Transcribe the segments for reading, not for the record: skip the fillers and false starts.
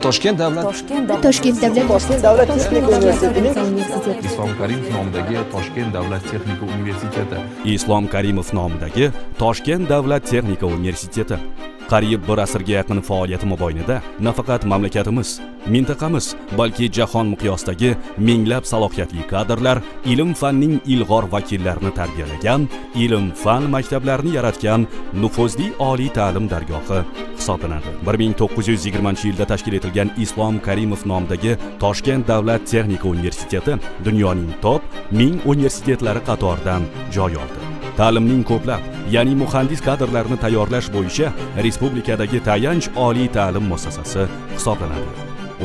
Toshkent davlat Toshkent davlat Toshkent davlat Toshkent davlat texnika universitetining Islom Karimov nomidagi Toshkent davlat texnika universiteti. Islom Karimov nomidagi Toshkent davlat texnika universiteti qariyb bir asrga yaqin faoliyati mobaynida nafaqat mamlakatimiz, mintaqamiz, balki jahon miqyosidagi minglab salohiyatli kadrlar, ilm-fanning ilg'or vakillarini tarbiyalagan, ilm-fan maktablarini yaratgan nufuzli oliy ta'lim dargohi hisoblanadi. 1920-yilda tashkil etilgan Islom Karimov nomidagi Toshkent davlat texnika universiteti dunyoning top 1000 universitetlari qatoridan joy oldi. Ta'limning ko'plab, ya'ni muhandis kadrlarini tayyorlash bo'yicha respublikadagi tayanch oliy ta'lim muassasasi hisoblanadi.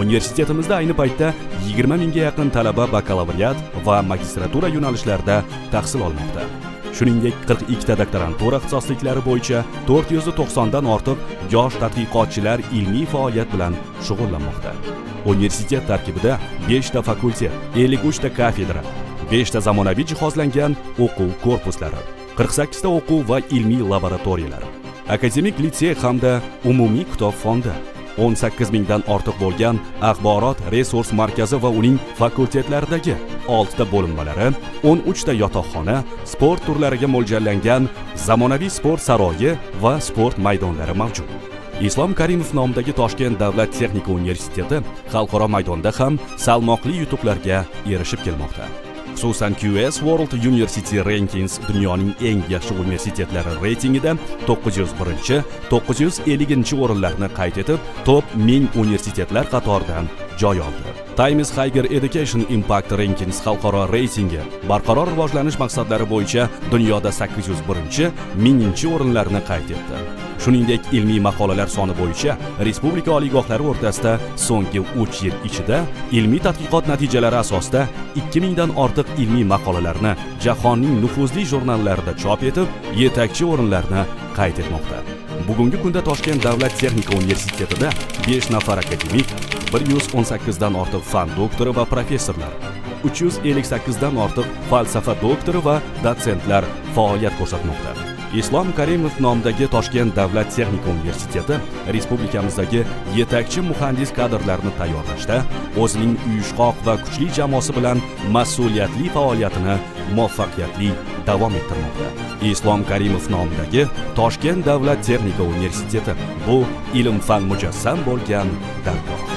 Universitetimizda ayni paytda 20 mingga yaqin talaba bakalavriat va magistratura yo'nalishlarida tahsil olmoqda. Shuningdek, 42 ta doktorantura ixtisosliklari bo'yicha 490 dan ortiq yosh tadqiqotchilar ilmiy faoliyat bilan shug'ullanmoqda. Universitet tarkibida 5 ta fakultet, 53 ta kafedra, 5 ta zamonaviy jihozlangan o'quv korpuslari, 48 ta o'quv va ilmiy laboratoriyalar, akademik litsey hamda umumiy kitob fondi, 18 mingdan ortiq bo'lgan axborot resurs markazi va uning fakultetlaridagi 6 ta bo'linmalari, 13 ta yotoqxona, sport turlariga mo'ljallangan zamonaviy sport saroyi va sport maydonlari mavjud. Islom Karimov nomidagi Toshkent davlat texnika universiteti xalqaro maydonda ham salmoqli yutuqlarga erishib kelmoqda. Xususan, QS World University Rankings dunyoning eng yaxshi universitetlari reytingida 901, 950 o'rinlarni qayd etib, top 1000 universitetlar qatoridan joy oldi. Times Higher Education Impact Rankings xalqaro reytingi barqaror rivojlanish maqsadlari bo'yicha dunyoda 801, 1000 o'rinlarni qayd etdi. Shuningdek, ilmiy maqolalar soni bo'yicha respublika oliygohlari o'rtasida so'nggi 3 yil ichida ilmiy tadqiqot natijalari asosida 2000 dan ortiq ilmiy maqolalarni jahonning nufuzli jurnallarida chop etib, yetakchi o'rinlarni qayd etmoqda. Bugungi kunda Toshkent davlat texnika universitetida 5 nafar akademik, 118 dan ortiq fan doktori va professorlar, 358 dan ortiq falsafa doktori va dotsentlar faoliyat ko'rsatmoqda. Islom Karimov nomidagi Toshkent davlat texnika universiteti respublikamizdagi yetakchi muhandis kadrlarni tayyorlashda o'zining uyushqoq va kuchli jamoasi bilan mas'uliyatli faoliyatini muvaffaqiyatli davom ettirmoqda. Islom Karimov nomidagi Toshkent davlat texnika universiteti bu ilm-fan mujassam bo'lgan dargoh.